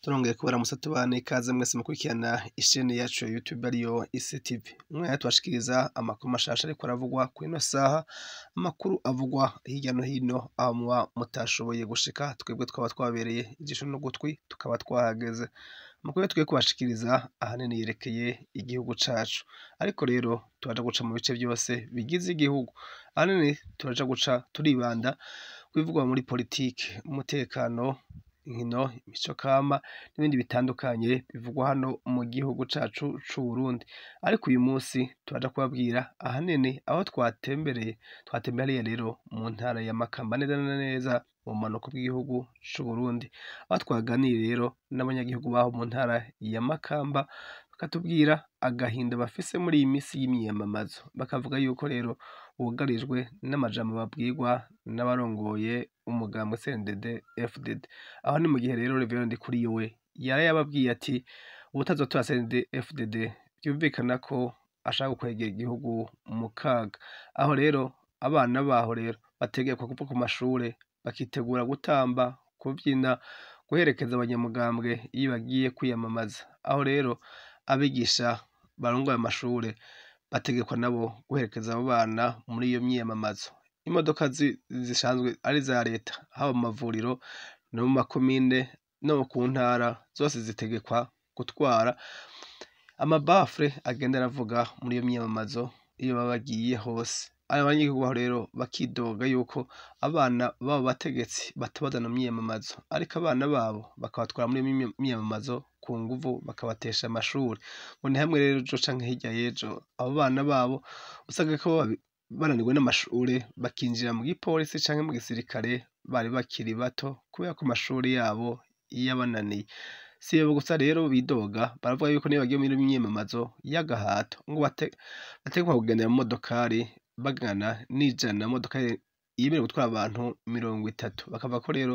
Turongeye kubaramutsa tubana ikaze mwese mukurikirana ishene yacu ya YouTube ariyo ICTV. Umwanya tubashikiriza amakuru mashasha ariko aravugwa kuri ino saha, amakuru avugwa hirya no hino aho muba mutashoboye gushika, twebwe twaba twabereye ijisho n'ugutwi tukaba twahageze. Amakuru tugiye kubashikiriza ahanini yerekeye igihugu cacu, ariko rero turaja guca mu bice vyose bigize igihugu. Ahanini turaja guca turibanda kw'ibivugwa muri politike, umutekano, inkino, imico kama n'ibindi bitandukanye bivugwa hano mu gihugu cacu c'Uburundi. Ariko uyu munsi turaja kubabwira ahanini aho twatembereye, twatembereye rero mu ntara ya Makamba neza na neza mu bumanuko bw'igihugu c'Uburundi, aho twaganiriye rero n'abanyagihugu baho mu ntara ya Makamba, bakatubwira agahinda bafise muri iyi misi y'imyiyamamazo, bakavuga yuko rero bugarijwe n'amajambo babwirwa n'abarongoye umugambwe CNDD FDD. Aho ni mu gihe rero Reverend Ndikuriyo yaraye ababwiye ati uwutazotora CNDD FDD vyumvikana ko ashaka gukwegera igihugu mu kaga. Aho rero abana baho rero bategekwa kuva ku mashure bakitegura gutamba, kuvyina, guherekeza abanyamugambwe iyo bagiye kwiyamamaza. Aho rero abigisha barongoye amashure bategekwa nabo guherekeza abo bana muri iyo myiyamamazo. Imodoka zisanzwe ari iza leta, haba mu mavuriro no mu makomine no ku ntara, zose zitegekwa gutwara amabafure agenda aravuga muri iyo myiyamamazo iyo baba bagiye hose. Abanyagihugu baho rero bakidoga yuko abana b'abo bategetsi batabazana mu myiyamamazo, ariko abana babo bakabatwara muri iyo myiyamamazo ku nguvu bakabatesha amashure. Ngo ni hamwe rero ejo canke hirya y'ejo abo bana babo usanga ko bananiwe n'amashure bakinjira mu gipolisi canke mu gisirikare bari bakiri bato kubera ko amashure yabo yabananiye. Si abo gusa rero bidoga, baravuga yuko niyo bagiye muri iyo myiyamamazo y'agahato ngo bategekwa kugendera mu modokari bagana n'ijana, imodokari yemerewe gutwara abantu 30. Bakavuga ko rero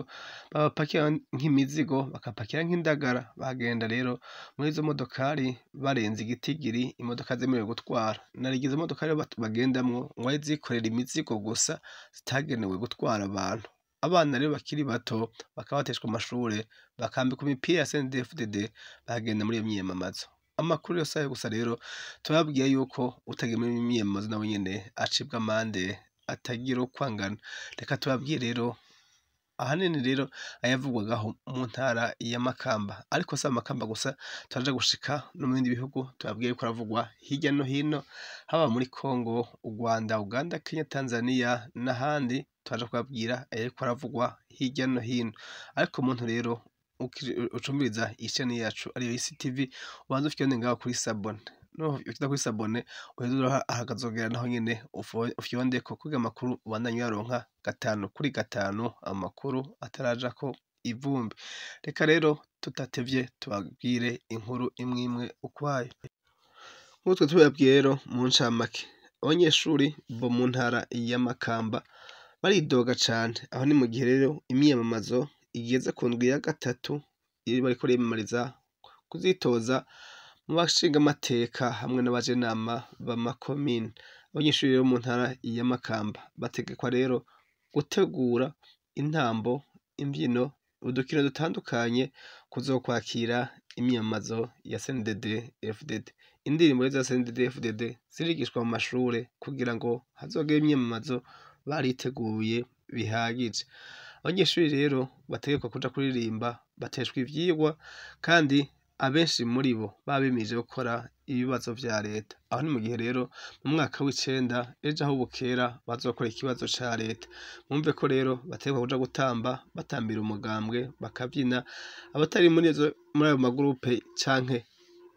babapakira nk'imizigo, bakabapakira nk'indagara, bagenda rero muri izo modokari barenze igitigiri imodoka zemerewe gutwara. Narigi izo modokari bagendamwo ngo ari izikorera imizigo gusa zitagenewe gutwara abantu. Abana rero bakiri bato bakaba bateshwa amashure, bakambikwa imipira ya CNDD-FDD bakagenda muri iyo myiyamamazo. Amakuru yose ayo gusa rero turababwiye yuko utagiye muri iyo myiyamamazo nawe nyene acibwa amande atagira uko angana. Reka tubabwire rero ahanini rero ayavugwagaho mu ntara ya Makamba, ariko si Makamba gusa, turaja gushika no mu bindi bihugu tubabwire yuko aravugwa hirya no hino, haba muri Congo, Urwanda, Uganda, Kenya, Tanzania n'ahandi, turaja kubabwira ayariko aravugwa hirya no hino. Ariko muntu rero ucumviriza ishene yacu ariyo ICTV, ubanze ufyonde ngaho kuri sabone. Nushika kuri sabone uheze ahakazogera naho nyene ufyondeko kugira amakuru ubandanye uyaronka 5 kuri 5, amakuru atarajako ivumbi. Reka rero tudatevye tubabwire inkuru imwe imwe ukwayo. Nk'uko tubibabwiye rero mu ncamake, abanyeshuri bo mu ntara ya Makamba baridoga cane. Aho ni mu gihe rero imyiyamamazo igeze ku ndwi ya gatatu bariko bariyamamariza kuzitoza mu bashingamateka hamwe n'abajenama b'amakomine. Abanyeshuri bo mu ntara ya Makamba bategekwa rero gutegura intambo, imvyino, udukino dutandukanye kuzokwakira imyiyamamazo ya CNDD FDD. Indirimbo za CNDD FDD zirigishwa mu mashure kugira ngo hazogere imyiyamamazo bariteguye bihagije. Abanyeshuri rero bategekwa kuja kuririmba, bateshwa ivyigwa kandi abenshi muri bo baba bimirije gukora ibibazo vya leta. Aho ni mu gihe rero mu mwaka w'icenda ejo aho bukera bazokora ikibazo ca leta. Mwumve ko rero bategekwa kuja gutamba, batambira umugambwe, bakavyina. Abatari muri ayo magurupe canke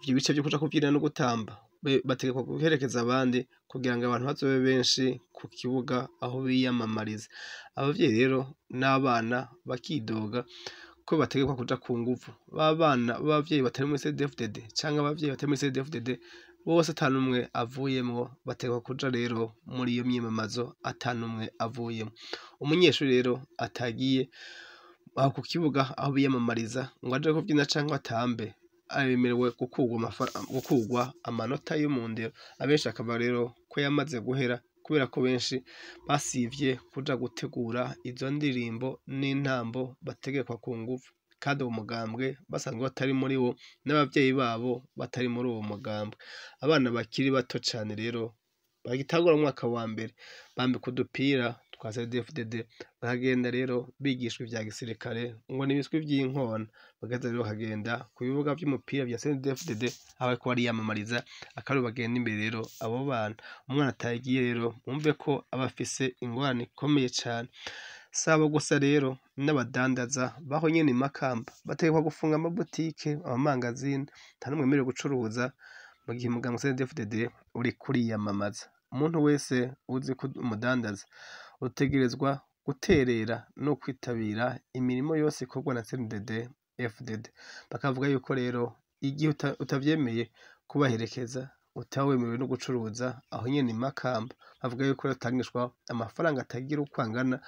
ivyo bice vyo kuja kuvyina no gutamba, bategekwa guherekeza abandi kugira ngo abantu bazobe benshi ku kibuga aho biyamamariza. Abavyeyi rero n'abana bakidoga ko bategekwa kuja ku nguvu. Ba bana b'abavyeyi batari muri CNDD-FDD canke abavyeyi batari muri CNDD-FDD bose ata n'umwe avuyemwo, bategekwa kuja rero muri iyo myiyamamazo ata n'umwe avuyemwo. Umunyeshuri rero atagiye aho ku kibuga aho biyamamariza ngo aje kuvyina canke atambe, abemerewe gukurwa amanota yo mu ndero. Abenshi akaba rero ko yamaze guhera kubera ko benshi basivye kuja gutegura izo ndirimbo n'intambo bategekwa ku nguvu. kandi uwo mugambwe basanzwe batari muri wo, n'abavyeyi babo batari muri uwo mugambwe. Abana bakiri bato cane rero bagitangura mu mwaka wa mbere bambikwa udupira twa CNDD-FDD, bakagenda rero bigishwa ivya gisirikare ngo n'ibiswi vy'inkona, bagaheza rero bakagenda ku bibuga vy'umupira vya CNDD-FDD aho bariko bariyamamariza, akaba aribo bagenda imbere rero abo bana. Umwana atagiye rero mwumve ko aba afise ingorane ikomeye cane. S'abo gusa rero, n'abadandaza baho nyene i Makamba bategekwa gufunga amabutike, amamangazini, nta n'umwe yemerewe gucuruza mu gihe umugambwe CNDD-FDD uriko uriyamamaza. Umuntu wese uzi ko umudandaza utegerezwa guterera no kwitabira imirimo yose ikorwa na CNDD-FDD. Bakavuga yuko rero igihe utavyemeye kubaherekeza utaba wemerewe no gucuruza aho nyene i Makamba. Bavuga yuko rero utangishwa amafaranga atagira uko angana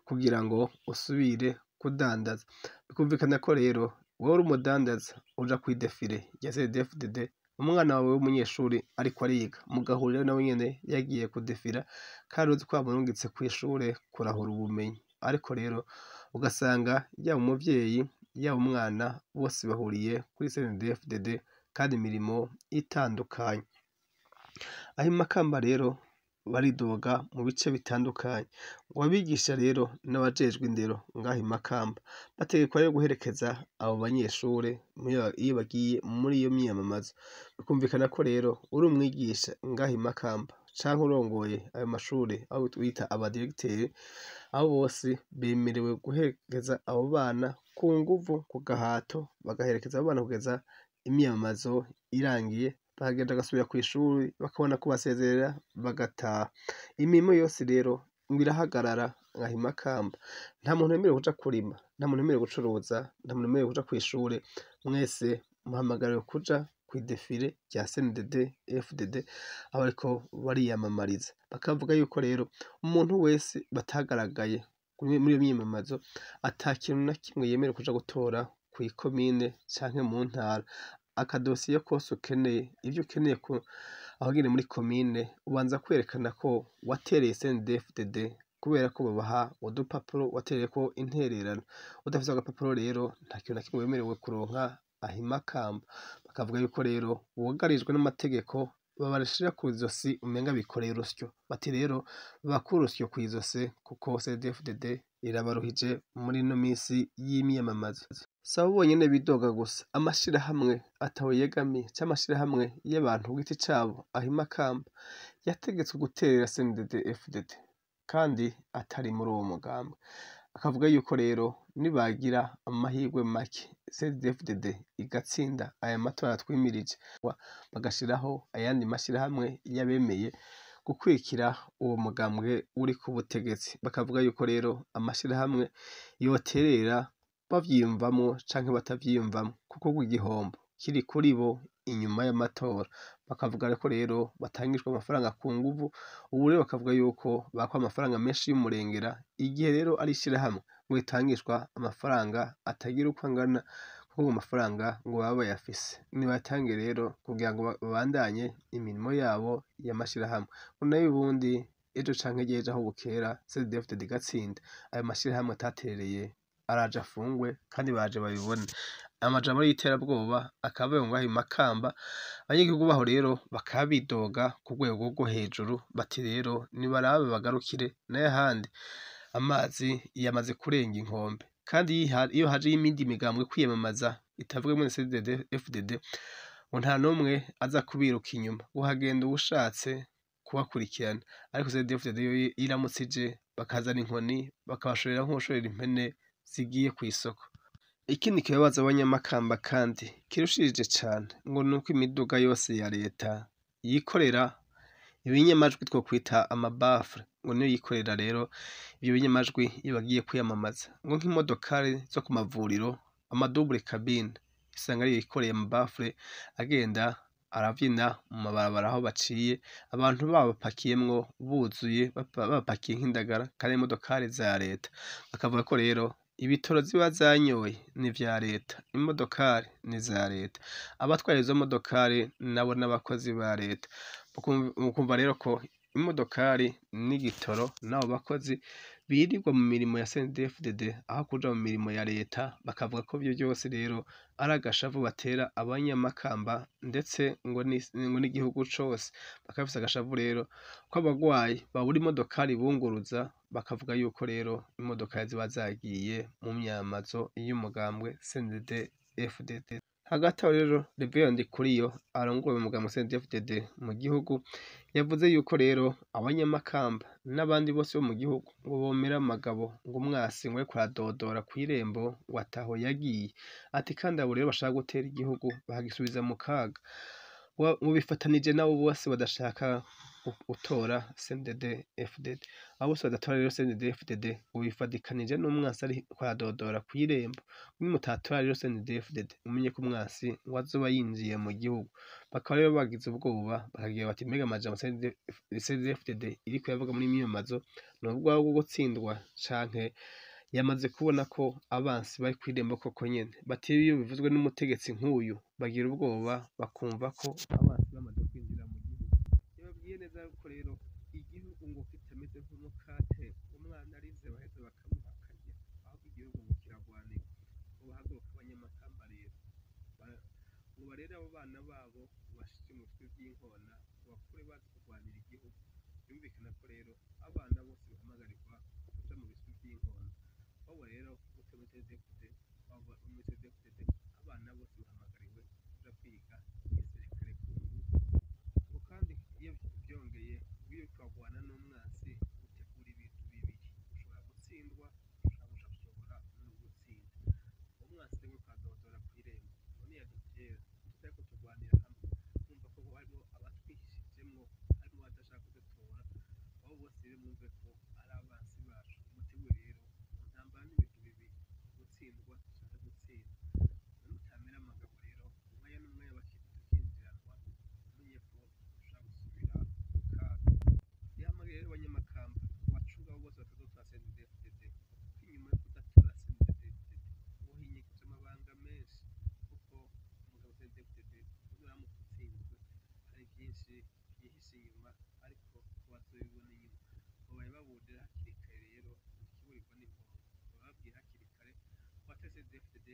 kugira ngo usubire kudandaza. Bikumvikana ko rero wewe uri umudandaza uja kw'idefire rya CNDD-FDD, umwana wawe w'umunyeshuri ariko ariga, mugahurirayo nawe nyene yagiye kudefira kandi uzi ko wamurungitse kw'ishure kurahura ubumenyi. Ariko rero ugasanga yaba umuvyeyi yaba umwana bose bahuriye kuri CNDD-FDD kandi imirimo itandukanye. Aho i Makamba rero baridoga mu bice bitandukanye, ngo abigisha rero n'abajejwe indero ngaho i Makamba bategekwa rero guherekeza abo banyeshure iyo bagiye muri iyo myiyamamazo. Bikumvikana ko rero uri umwigisha ngaho i Makamba canke urongoye ayo mashure abo bita abadiregiteri, abo bose bemerewe guherekeza abo bana ku nguvu, ku gahato, bagaherekeza abo bana kugeza imyiyamamazo irangiye, bakagenda bagasubira kw'ishuri bakabona kubasezerera bagataha. Imirimo yose rero ngo irahagarara ngaho i Makamba, nta muntu yemerewe kuja kurima, nta muntu yemerewe gucuruza, nta muntu yemerewe kuja kw'ishure, mwese muhamagariwe kuja kw'idefire rya CNDD-FDD aho bariko bariyamamariza. Bakavuga yuko rero umuntu wese batagaragaye muri iyo myiyamamazo ata kintu na kimwe yemerewe kuja gutora kw'ikomine canke mu ntara. Akadosiye kose ukeneye, ivyo ukeneye aho nyene muri komine ubanza kwerekana ko watereye CNDD-FDD kubera ko babaha udupapuro watereyeko intererano. Udafise agapapuro rero nta kintu na kimwe wemerewe kuronka aho i Makamba. Bakavuga yuko rero wugarijwe n'amategeko babashira kw'izosi umenga bikoreye urusyo. Bati rero babakure urusyo kw'izosi kuko CNDD-FDD irabaruhije muri ino misi y'imyiyamamazo. Si abo bonyene bidoga gusa, amashirahamwe ataho yegamiye canke amashirahamwe y'abantu ku giti cabo aho i Makamba yategetswe guterera CNDD-FDD kandi atari muri uwo mugambwe. Akavuga yuko rero nibagira amahirwe make CNDD-FDD igatsinda aya matora twimirije, bagashiraho ayandi mashirahamwe y'abemeye gukwikira uwo mugambwe uri ku butegetsi. Bakavuga yuko rero amashirahamwe yoterera bavyiyumvamwo canke batavyiyumvamwo kuko igihombo kiri kuri bo inyuma y'amatora. Bakavuga ko rero batangishwa amafaranga ku nguvu, ubu rero bakavuga yuko bakwa amafaranga menshi y'umurengera, igihe rero ari ishirahamwe ngo ritangishwa amafaranga atagira uko angana kuko ngo amafaranga ngo baba bayafise. Nibayatange rero kugira ngo babandanye imirimo yabo y'amashirahamwe. Ngo nayo ubundi ejo canke ejo aho bukera CNDD-FDD igatsinda, ayo mashirahamwe ataterereye araje afungwe kandi baje babibone. Amajambo y'iterabwoba akaba avuye ngaho i Makamba, abanyagihugu baho rero bakaba bidoga ku rwego rwo hejuru, bati rero nibarabe bagarukire nayo ahandi amazi yamaze kurenga inkombe. Kandi iyo haje iyindi migambwe kwiyamamaza itavuga muri CNDD-FDD ngo nta n'umwe aza kubiruka inyuma, uhagenda uwushatse kubakurikirana. Ariko CNDD-FDD yo iramutse ije bakazana inkoni bakabashorera nk'uwushorera impene zigiye kw'isoko. Ikindi kibabaza abanyamakamba kandi kirushirije cane ngo nuko imiduga yose ya leta yikorera ibinyamajwi twokwita amabafure, ngo niyo yikorera rero ivyo binyamajwi iyo bagiye kwiyamamaza. Ngo nk'imodokari zo ku mavuriro, amadubure kabine, usanga ariyo yikoreye amabafure agenda aravyina mu mabarabara aho baciye, abantu babapakiyemwo buzuye, babapakiye nk'indagara kandi imodokari za leta. Bakavuga ko rero ibitoro ziba zanyoye ni ivya leta, imodokari ni iza leta, abatwara izo modokari nabo n'abakozi ba leta. Mukumva rero ko imodokari n'igitoro n'abo bakozi birirwa mu mirimo ya CNDD-FDD aho kuja mu mirimo ya leta, bakavuga ko ivyo vyose rero ari agashavu batera abanyamakamba ndetse ngo n'igihugu cose. Bakaba bafise agashavu rero ko abagwayi babura imodokari ibunguruza, bakavuga yuko rero imodoka ziba zagiye mu myamazo y'umugambwe CNDD-FDD. Hagati aho rero Reverien Ndikuriyo arongoye umugambwe CNDD-FDD mu gihugu yavuze yuko rero abanyamakamba n'abandi bose bo mu gihugu ngo bomera amagabo, ngo umwasi ngo ariko aradodora kw'irembo ngo ataho yagiye. Ati kandi abo rero bashaka gutera igihugu bakagisubiza mu kaga, ngo bifatanije n'abo bose badashaka gutora CNDD-FDD. Abo bose badatora rero CNDD-FDD ngo bifadikanije n'umwasi ariko aradodora kw'irembo. Nimutatora rero CNDD-FDD mumenye ko umwasi ngo azoba yinjiye mu gihugu. Bakaba rero bagize ubwoba bakagira bati mbega amajambo CNDD-FDD iriko iravuga muri myiyamamazo ni ubwoba bwo gutsindwa canke yamaze kubona ko abansi bari kw'irembo koko nyene. Bati iyo bivuzwe n'umutegetsi nk'uyu bagira ubwoba bakumva ko abansi bamaze kwinjira mu gihugu. Yababwiye neza yuko rero igihugu ngo kitameze nk'umukate umwana arize baheza bakamuha akarya, ahubwo igihugu ngo kiragwanirwa. Ngo bahaguruke abanyamakamba rero ngo barere abo bana babo bashire mu bitwe vy'inkona, ngo bakure bazi kurwanira igihugu. Vyumvikana ko rero abana bose bahamagarirwa kuja mu biswi vy'inkona. Waba rero uri muri CNDD-FDD, waba uri muri CNDD-FDD, abana bose bahamagariwe kuja kwiga igisirikare ku nguvu. Ngo kandi iyo vyongeye iyo uriko uragwana n'umwasi utegura ibintu bibiri, ushobora gutsindwa ushobora no gutsinda. Umwasi rero uriko aradodora kw'irembo, none yadutera tutariko turwanira hamwe, mwumva ko harimwo abatwihishijemwo, harimwo abadashaka kudutora, abo bose rero mwumve ko ari abansi bacu. Mutegure rero intambara n'ibintu bibiri, gutsindwa canke gutsinda. Nimutamera amagabo rero umwanya n'umwanya tukinjiranwa, mumenye ko dushobora gusubira mu kaga. Yahamagaye rero abanyamakamba ngo bacunge abo bose batazotora CNDD-FDD, kuko inyuma yo kudatora CNDD-FDD wohinyegeza amabanga menshi, kuko umugabo CNDD-FDD nuramuka utsinzwe hari vyinshi vyihishe inyuma ariko bazobibona inyuma. Babaye baburira hakiri kare rero ikiburirwa n'impongo, bababwiye hakiri kare ko batari CNDD-FDD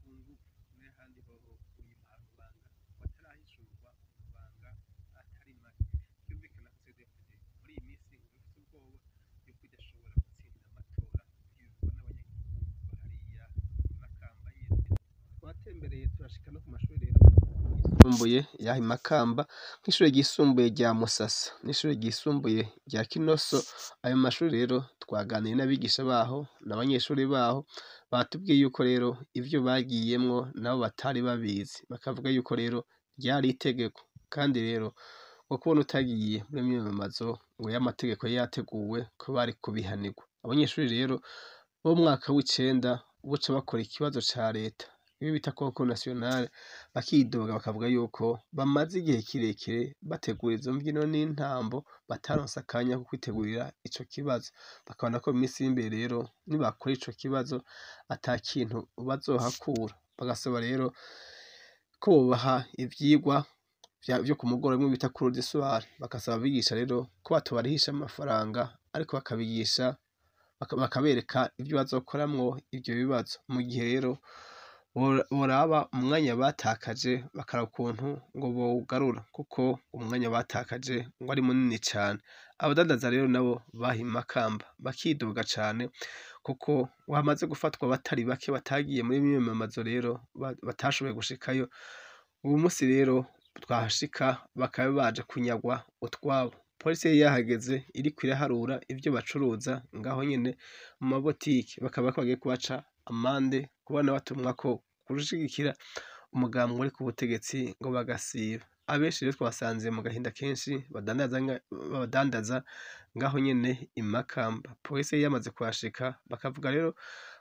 ku nguvu, n'ahandi hoho inyuma hari amabanga batarahishurwa, amabanga atari make. Vyumvikana ko CNDD-FDD muri iyi minsi ngo ifise ubwoba yuko idashobora gutsinda amatora, ivyo bivugwa n'abanyagihugu bahariya i Makamba nyene. Twatembereye turashika no ku mashure rero yisumbuye y'aha i Makamba, nk'ishure ryisumbuye rya Musasa n'ishure ryisumbuye rya Kinoso. Ayo mashure rero twaganiriye n'abigisha baho n'abanyeshure baho, batubwiye yuko rero ivyo bagiyemwo nabo batari babizi, bakavuga yuko rero ryari itegeko, kandi rero ngo kubona utagiye muri myiyamamazo ngo y'amategeko yari yateguwe ko bari kubihanirwa. Abanyeshure rero bo mu mwaka w'icenda buca bakora ikibazo ca leta, ibi bita concours national, bakidoga bakavuga yuko bamaze igihe kirekire bategura izo mvyino n'intambo bataronse akanya ko kwitegurira ico kibazo. Bakabona ko mu minsi y'imbere rero nibakora ico kibazo ata kintu bazohakura. Bagasaba rero ko bobaha ivyigwa vyo ku mugoroba bimwe bita cours du soir, bagasaba abigisha rero ko batobarihisha amafaranga ariko bakabigisha bakabereka ivyo bazokoramwo ivyo bibazo. Mu gihe rero boraba umwanya batakaje bakaraba ukuntu ngo bowugarura, kuko umwanya batakaje ngo ari munini cane. Abadandaza rero nabo baha i Makamba bakidoga cane, kuko hamaze gufatwa abatari bake batagiye muri myiyamamazo rero batashoboye gushikayo. Uwu musi rero twahashika bakaba baje kunyagwa utwabo. Polisi yari yahageze iriko iraharura ivyo bacuruza ngaho nyene mu mabotike, bakaba bagiye kubaca amande kubona batumwako gushigikira umugambwe uri ku butegetsi ngo bagasiba. Abenshi rero twabasanze mu gahinda kenshi badandaza ngaho nyene i Makamba. Polisi yari yamaze kuhashika bakavuga rero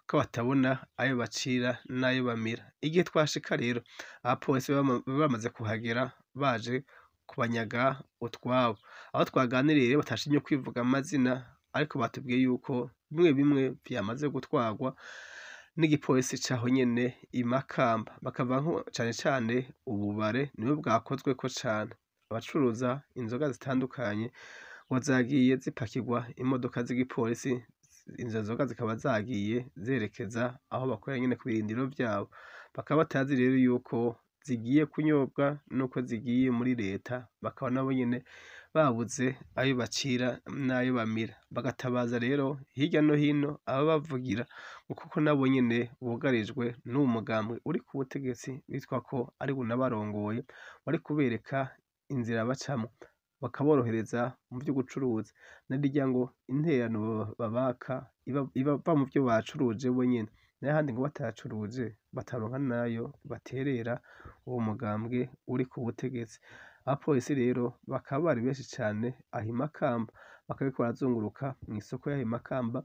ko batabona ayo bacira n'ayo bamira. Igihe twashika rero abapolisi bamaze kuhagera baje kubanyaga utwabo. Aho twaganiriye rero batashimye kwivuga amazina, ariko batubwiye yuko bimwe bimwe vyamaze gutwarwa n'igipolisi caho nyene i Makamba. Bakavuga cane cane ububare nibo bwakozweko cane. Abacuruza inzoga zitandukanye ngo zagiye zipakirwa imodoka z'igipolisi Izo nzoga zikaba zagiye zerekeza aho bakorera nyene ku birindiro vyabo, bakaba batazi rero yuko zigiye kunyobwa nuko zigiye muri leta, bakaba nabo nyene babuze ayo bacira n'ayo bamira, bagatabaza rero hirya no hino ababavugira ngo kuko nabo nyene bugarijwe n'uwu mugambwe uri ku butegetsi witwa ko ari unabarongoye, wari kubereka inzira bacamwo bakaborohereza mu vyo gucuruza, narirya ngo intererano babaka ibava mu vyo bacuruje bo nyene, n'ahandi ngo batacuruje bataronka nayo baterera uwo mugambwe uri ku butegetsi. Abapolisi rero bakaba bari benshi cane aho i Makamba, bakaba bariko barazunguruka mw'isoko y'aho i Makamba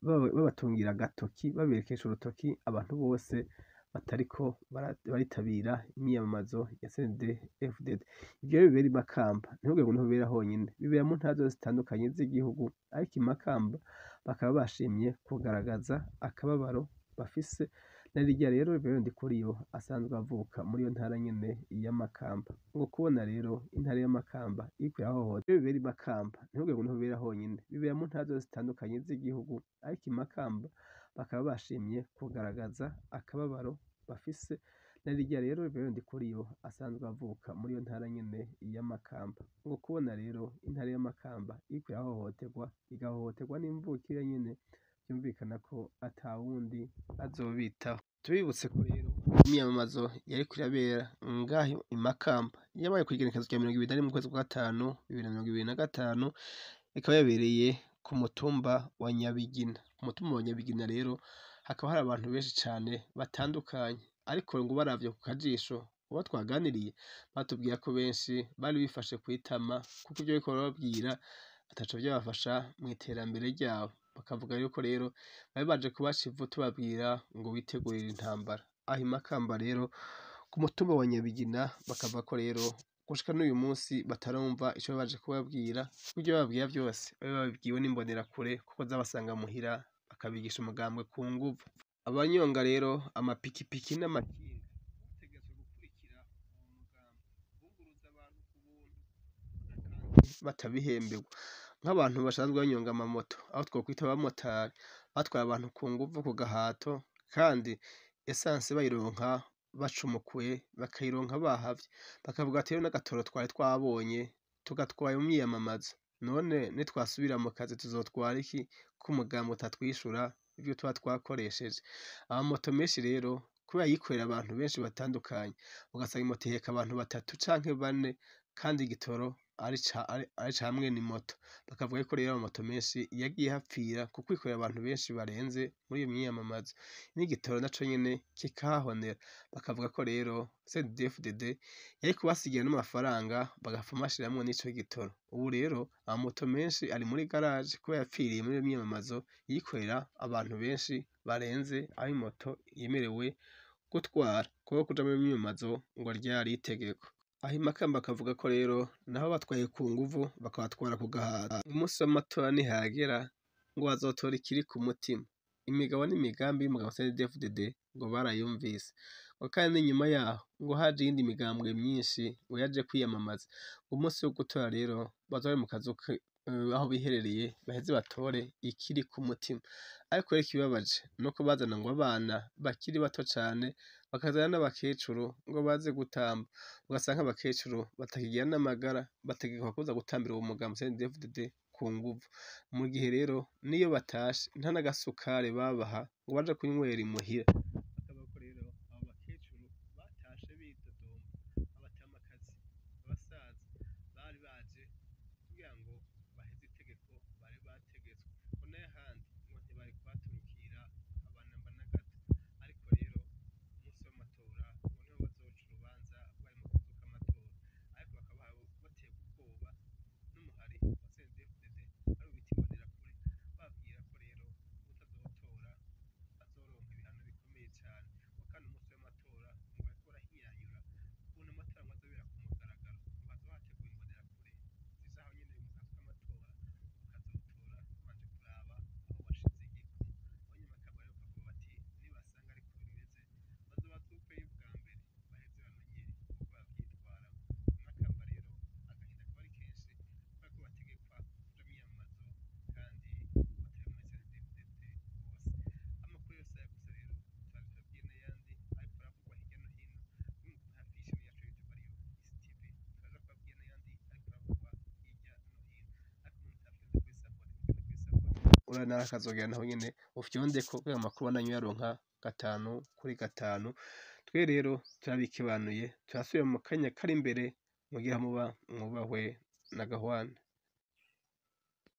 babatungira agatoki, baberekesha urutoki abantu bose batariko baritabira imyiyamamazo ya CNDD-FDD. Ivyo rero bibera i Makamba ntihubwe ngo niho bibera honyene, bibera mu ntara zose zitandukanye z'igihugu, ariko i Makamba bakaba bashimye kugaragaza akababaro bafise, narirya rero Reverend Ndikuriyo asanzwe avuka muri iyo ntara nyene ya Makamba. Ngo kubona rero intara ya Makamba iriko irahohoterwa, ivyo bibera i Makamba ntihubwe ngo niho bibera honyene, bibera mu ntara zose zitandukanye z'igihugu, ariko i Makamba bakaba bashimye kugaragaza akababaro bafise, narirya rero Reverend Ndikuriyo asanzwe avuka muri iyo ntara nyene ya Makamba. Ngo kubona rero intara ya Makamba iriko irahohoterwa, igahohoterwa n'imvukira nyene, vyumvikana ko atawundi azobitaho. Tubibutse ko rero imyiyamamazo yariko irabera ngaho i Makamba yabaye kw'igenekerezo rya 21 ukwezi kwa gatanu 2025, ikaba yabereye ku mutumba wa Nyabigina. Ku mutumba wa Nyabigina rero hakaba hari abantu benshi cane batandukanye, ariko ngo ubaravye ku kajisho uwo twaganiriye batubwiye ko benshi bari bifashe kw'itama kuko ivyo bariko barababwira ataco vyabafasha mw'iterambere ryabo. Bakavuga yuko rero bari baje kubaca ivu tubabwira ngo bitegurire intambara. Aho i Makamba rero ku mutumba wa Nyabigina bakavuga ko rero gushika n'uyu munsi batarumva ico baje kubabwira, kuko ivyo bababwira vyose bari babibwiwe n'imbonerakure kuko zabasanga muhira bakabigisha umugambwe ku nguvu. Abanyonga rero amapikipiki n'amakinga bategetswe gukurikira uwo mugambi, bunguruza abantu ku buntu kandi batabihemberwa, nk'abantu basanzwe banyonga amamoto aho twokwita abamotari, batwaye abantu ku nguvu ku gahato, kandi esanse bayironka bacumukuye, bakayironka bahavye, bakavuga ati rero n'agatoro twari twabonye tugatwaye mu myiyamamazo, none nitwasubira mu kazi tuzotwara iki ko umugambi utatwishura ivyo tuba twakoresheje. Amamoto menshi rero kubera yikorera abantu benshi batandukanye, ugasanga imoto iheka abantu batatu canke bane, kandi igitoro ari ca mwene imoto. Bakavuga yuko rero amamoto menshi yagiye ahapfira ku kwikorera abantu benshi barenze muri iyo myiyamamazo, n'igitoro naco nyene kikahahonera. Bakavuga ko rero CNDD-FDD yari kubasigira n'amafaranga bagapfuma bashiramwo n'ico gitoro. Ubu rero amamoto menshi ari muri garage kubera yapfiriye muri iyo myiyamamazo yikorera abantu benshi barenze aho imoto yemerewe gutwara, kuko kuja muri iyo myiyamamazo ngo ryari itegeko. Aho i Makamba bakavuga ko rero naho batwaye ku nguvu bakabatwara ku gahato, umunsi w'amatora nihagera ngo bazotora ikiri ku mutima. Imigabo n'imigambi y'umugabo CNDD-FDD ngo barayumvise, ngo kandi n'inyuma yaho ngo haje iyindi migambwe myinshi ngo yaje kwiyamamaza. Umunsi wo gutora rero bazoba bari mu kazu aho biherereye baheze batore ikiri ku mutima. Ariko rero ikibabaje nuko bazana ngo abana bakiri bato cane, bakazana n'abakecuru ngo baze gutamba, ugasanga nk'abakecuru batakigira n'amagara, bategekwa kuza gutambira uwo mugambi CNDD-FDD ku nguvu. Mu gihe rero niyo batashe nta n'agasukari babaha ngo baje kunywera imuhira. Bakavuga ko rero abo bakecuru batashe bidodomba, abatamakazi, abasaza bari baje kugira ngo baheze itegeko bari bategetswe, ngo n'ayahandi ngo ntibari kuhaturukira abanamba na gato. Ariko rero umunsi w'amatora ngo niho bazoca urubanza bari mu kazu k'amatora, ariko bakaba baterwa ubwoba n'umuhari wa CNDD-FDD ari bita imbonerakure, bababwira ko rero utazotora azoronka ibihano bikomeye. Urana akazogera naho nyene ufyondeko kugira amakuru ubandanye uyaronka gatanu kuri gatanu. Twe rero turabikibanuye, turasubira mu kanya kari imbere, mugira muba mwubahwe na gahwane.